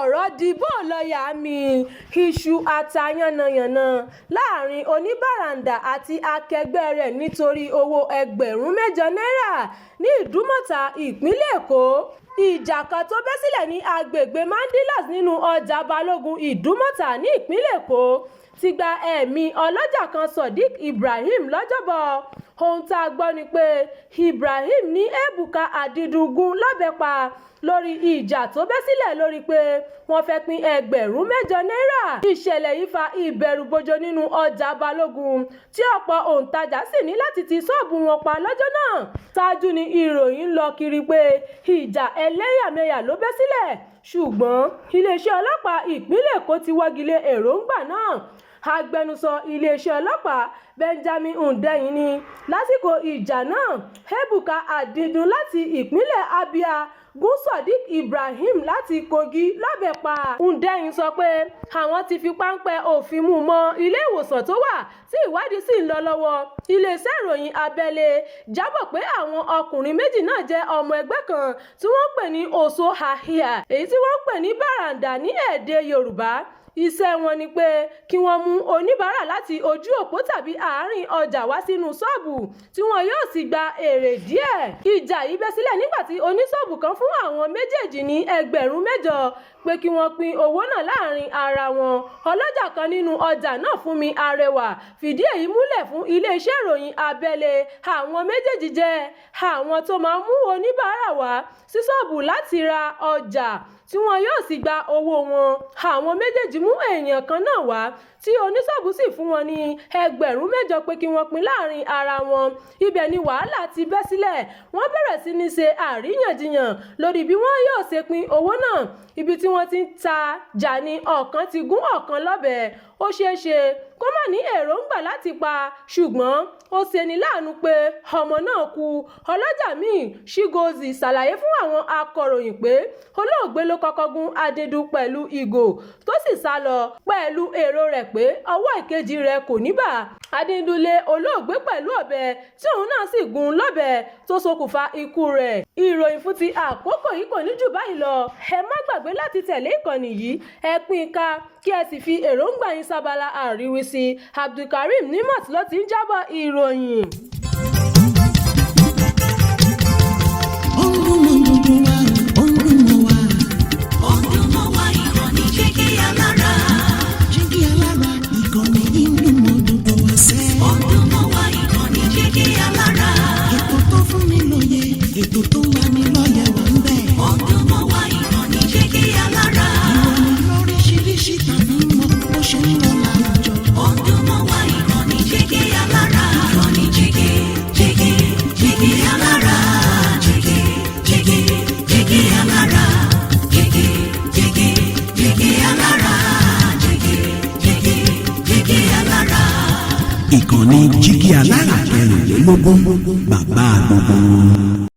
Ọ̀rọ̀ di bó-lọ́ọ̀yà mi iṣu ata yánnayànna láàrin oníbàràǹdà àti akẹgbẹ́ rẹ̀ nítorí owó ẹgbẹ̀rún 8 náírà ní Ìdúmọ̀tà, ìpínlẹ̀ Èkó. Ìjà kan tó bẹ́ sílẹ̀ ní agbègbè Mandilas nínú ọjà Balógun, Ìdúmọ̀tà ní ìpínlẹ̀ Èkó ti gba ẹ̀mí ọlọ́jà kan, Sodiq Ibrahim, lọ́jọ́bọ̀. Ohun tá a gbọ́ ni pé Ibrahim ní Ebuka Adídùn gún lọ́bẹ̀ pa lórí ìjà tó bẹ́ sílẹ̀ lórí pé wọ́n fẹ́ pín ẹgbẹ̀rún 8 náírà. Ìṣẹ̀lẹ̀ yìí fa ìbẹ̀rùbojo nínú ọjà Balógun, tí ọ̀pọ̀ òǹtajà sì ní láti ti ṣọ́ọ̀bù wọn pa lọ́jọ́ náà. Ṣáájú ni ìròyìn ń lọ kiri pé ìjà ẹlẹ́yàmẹ̀yà ló bẹ́ sílẹ̀, ṣùgbọ́n iléeṣẹ́ ọlọ́pàá ìpínlẹ̀ Èkó ti wọ́gi lé èròǹgbà náà. Agbẹnusọ iléeṣẹ́ ọlọ́pàá Benjamin Hundeyin ní lásìkò ìjà náà, Ebuka Adídùn láti ìpínlẹ̀ Abia gún Sodiq Ibrahim láti Kogi lọ́bẹ̀ pa. Hundeyin sọ pé àwọn ti fi páńpẹ́ òfin mú mọ́ ilé ìwòsàn tó wà, tí ìwádìí sì ń lọ lọ́wọ́. Iléeṣẹ́ ìròyìn abẹ́lé jábọ̀ pé àwọn ọkùnrin méjì náà jẹ́ ọmọ ẹgbẹ́ kan tí wọ́n ń pè ní Oso Ahia, èyí tí wọ́n ń pè ní Bàràǹdà ní èdè Yorùbá. Iṣẹ́ wọn ni pé kí wọ́n mú oníbàárà láti ojú òpó tàbí àárín ọjà wá sínú ṣọ́ọ̀bù, tí wọn yóò sì gba èrè díẹ̀. Ìjà yìí bẹ́ sílẹ̀ nígbà tí oníṣọ́ọ̀bù kan fún àwọn méjèèjì ní ẹgbẹ̀rún 8 pé kí wọ́n pín owó náà láàrin ara wọn. Ọlọ́jà kan nínú ọjà náà, Fúnmi Arẹwà, fìdí èyí múlẹ̀ fún iléeṣẹ́ ìròyìn abẹ́lé. Àwọn méjèèjì jẹ́ àwọn tó máa ń mú oníbàárà wá sí ṣọ́ọ̀bù láti ra ọjà, tí wọn yóò sì gba owó wọn. Àwọn méjèèjì mú èèyàn kan náà wá, tí oníṣọ́ọ̀bù sì fún wọn ní ẹgbẹ̀rún 8 pé kí wọ́n pín láàrin ara wọn. Ibẹ̀ ni wàhálà ti bẹ́ sílẹ̀. Wọ́n bẹ̀rẹ̀ sí ní ṣe àríyànjiyàn lórí bí wọn yóò ṣe pín owó náà. Ibi tí wọ́n ti ń ta jà ní ọ̀kan ti gún ọ̀kan lọ́bẹ̀. Ó ṣeé ṣe kó má ní èròǹgbà láti pa, ṣùgbọ́n ó ṣeni láàánú pé ọmọ náà kú. Ọlọ́jà míì, Chigozie, ṣàlàyé fún àwọn akọ̀ròyìn pé olóògbé ló kọ́kọ́ gún Adídùn pẹ̀lú ìgò, tó sì sá lọ pẹ̀lú èrò rẹ̀ pé ọwọ́ ìkejì rẹ̀ kò ní bà. Adídùn lé olóògbé pẹ̀lú ọ̀bẹ, tí òun náà sì gún un lọ́bẹ, tó ṣokùnfà ikú rẹ̀. Ìròyìn fún ti àkókò yìí kò ní jù báyìí lọ. Ẹ má gbàgbé láti tẹ̀lé ìkànnì yìí, ẹ pín in ká, kí ẹ sì fi èròǹgbà yín sábala àríwísí. Abdulkareem Nimat ló ti ń jábọ̀ ìròyìn. Ó ń dún mọ́ gbogbo wa, ó ń dún mọ́ wa. Ó ń dún mọ́ wa, ìkànnì Jígí Alára. Jígí Alára, ìkànnì yìí ń dún mọ́ gbogbo wa sẹ́. Ó ń dún mọ́ wa, ìkànnì Jígí Alára. Ètò tó fún ni lóye, ètò tó ń lani lọ́yẹ̀ wà ń bẹ̀. Ó ń dún mọ́ wa, ìkànnì Jígí Alára. Ìròyìn lóríṣiríṣi tàbí mọ́ bó ṣe ń lọ láwùjọ. Ó ń dún mọ́ wa, ìkànnì Jígí Alára. Ìkànnì Jígí, Jígí, Jígí Alára. Jígí, Jígí, Jígí Alára. Jígí, Jígí, Jígí Alára. Jígí, Jígí, Jígí Alára. Ìkànnì Jígí Alára 24, bàbá gbogbo wọn.